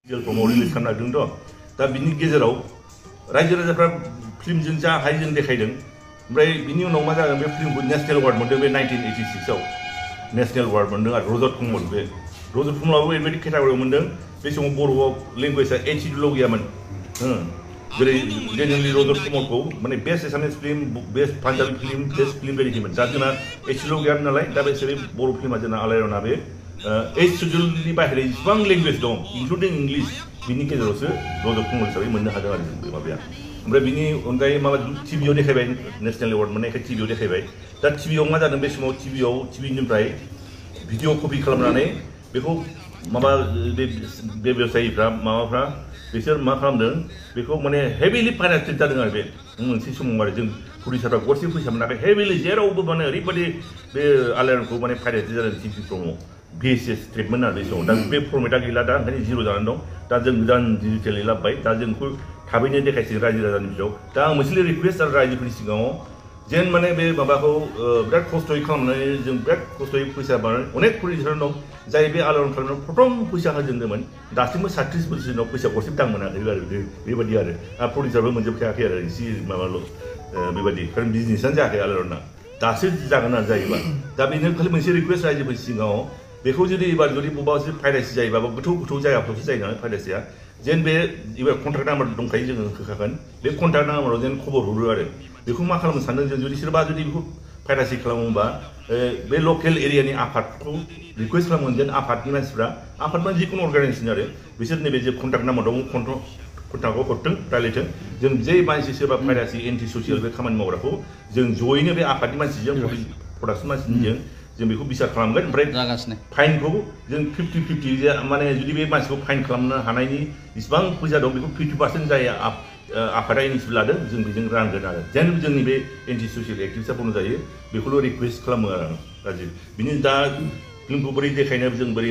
फिल्मखौ release खालामनो नागिरदों दा बिनि गेजेराव रायजो राजाफ्रा फिल्मजों जा हायो जों देखायदों ओमफ्राय बिनि उनाव मा जागोन बे फिल्मखौ नेशनेल एवार्ड मोनदों बे 1986 आव नेशनेल एवार्ड मोनदों आरो रजत कमल बे रजत कमलाबो ओरैबायदि केटागरियाव मोनदों बे समाव बर'आव लेंगुवेजआ एचडील' गैयामोन जेरै जेनेरेलि रजत कमलखौ माने best Assamese film best Punjabi film best film बायदिमोन दा जोंना एचडील' गैयामोन नालाय दा बेसोर बर' फिल्मा जोंना आलायारना बे एच शेड्यूलनि बाहेरा जेसेबां लेंगुवेज दं इनक्लुडिं इंलिश बिनि गेजेरावसो रजत कमल हिसाबै मोननो हादों आरो जों बे माबाया ओमफ्राय बिनि अनगायै माबा टिभिआव देखायबाय नेशनेल एवार्ड मोननायखाय टिभिआव देखायबाय दा टिभिआव मा जादों बे समाव टिभिनिफ्राय भिडिअ कपि खालामनानै बेखौ माबा बे बेबसायिफ्रा माबाफ्रा बिसोर मा खालामदों बेखौ माने हेभिलि फाइनेन्सियेट जादों आरो बे मोनसे समाव आरो जों प्रडिउसारफ्रा गरसे फैसा मोनाखै हेभिलि जेरावबो माने ओरैबायदि बे आलायारनखौ माने फाइनेन्सियेट जादों टिभि प्रम'आव VHS ट्रिटमेन्ट आरो बे समाव दा बे फर्मेटआ गैला दा ओंखायनो जिर' जानानै दं दा जों गोदान डिजिटेलि लाबोबाय दा जों बेखौ थाबैनो देखायसिगोन रायजो राजानि बिजौआव दा आं मोनसे रिकुवेस्ट आरो रायजोफोरनि सिगाङाव जेन माने बे माबाखौ बिराद खस्थ'यै खालामनानै जों बिराद खस्थ'यै फैसा बानायनानै अनेक प्रडिउसार दं जाय बे आलायारन खालामनायाव प्रथम फैसा होजेनदोंमोन दासिमबो 36 बोसोरनि उनाव फैसा गरसे दां मोनाखै आरो बेबायदि आरो प्रडिउसारबो मोनजोबखायाखै आरो एसे माबाल' बेबायदि खारन बिजनेसआनो जायाखै आलायारना दासो जागोन आरो जायोबा दा बेनो खालि मोनसे रिकुवेस्ट रायजोफोरनि सिगाङाव बेखौ जुदि एबार जुदि बबेबा पाइरेसि जायोबा गोथौ जायगाफ्रावसो जायो नालाय पाइरेसिया जेन बे एबार कन्ट्राक्ट नाम्बार दंखायो जोङो होखागोन बे कन्ट्राक्ट नाम्बाराव जेन खबर हरो आरो बेखौ मा खालामनो सानदों जों जुदि सोरबा जुदि बेखौ पाइरेसि खालामोबा बे लकेल एरियानि आफादखौ रिकुवेस्ट खालामगोन जेन आफादनि मानसिफ्रा आफाद माने जिखुनु अर्गानाइजेसन आरो बिसोर नैबे जे कन्ट्राक्ट नाम्बार दं कन्ट्राक्टखौ हरथों रायलायथों जों जे मानसि सोरबा पाइरेसि एन्टि ससियेल बे खामानि मावग्राखौ जों जयैनो बे आफादनि मानसिजों प्रडाक्सन मानसिजों जों बेखौ बिसार खालामगोन ओमफ्राय फाइनखौ जों 50-50 माने जुदि बे मानसिखौ फाइन खालामनो हानायनि जेसेबां फैसा दं बेखौ 50% जाय आफादा इनिसियेटिभ लादों जों बेजों रानगोन आरो जेन जोंनि बे एन्टि ससियेल एक्टिभिटिसा बन्द जायो बेखौल' रिकुवेस्ट खालामो आरो राजु बिनि दा फिल्मखौ बोरै देखायनो जों बोरै